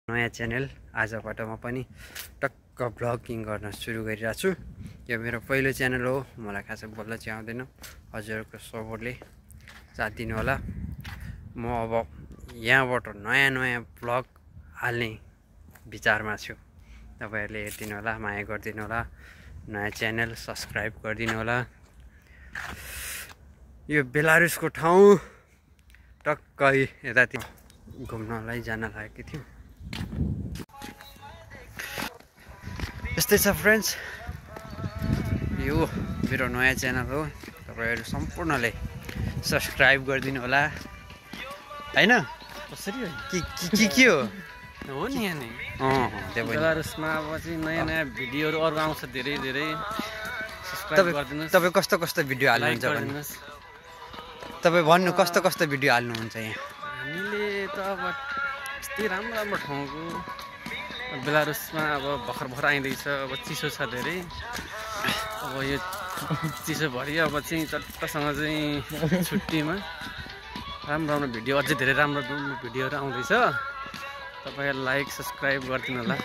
नयाँ च्यानल आजबाट म पनि टक्क भ्लगिङ गर्न सुरु गरिरहेको छु। यो मेरो पहिलो च्यानल हो, मलाई खासै बोल्न चाहिँ आउँदैन, हजुरहरूको सपोर्टले साथ दिनु होला। म अब यहाँबाट नयाँ नयाँ भ्लग हाल्ने विचारमा छु। तपाईहरुले हेरिदिनु होला, माया गरिदिनु होला, नयाँ च्यानल सब्स्क्राइब गरिदिनु होला। यो बेलारुसको ठाउँ टक्कै यतातिर घुम्नलाई जान लागेको थियो। यस्तै छ फ्रेन्ड्स, यो मेरो नयाँ च्यानल हो, तपाईहरु सम्पूर्णले सब्स्क्राइब गरिदिनु होला हैन। कसरी के हो हो नि यहाँ नि त्यो पनि बेलारुसमा अब चाहिँ नयाँ नयाँ भिडियोहरु अरु आउँछ, धेरै धेरै सब्स्क्राइब गरिदिनुस्। तपाई कस्तो कस्तो भिडियो हाल्नुहुन्छ भन्नु, तपाई भन्नु कस्तो कस्तो भिडियो हाल्नुहुन्छ यहाँ। हामीले त अब यस्तै राम्रो राम्रो ठाउँको, बेलारुसमा अब भर्खर भर्खर आइँदैछ, अब चिसो छ धेरै। अब यो चिसोभरि अब चाहिँ चट्टसँग चाहिँ छुट्टीमा राम्रो राम्रो भिडियो, अझै धेरै राम्रो भिडियोहरु आउँदैछ। तपाईहरु लाइक सब्स्क्राइब गरिदिनु होला।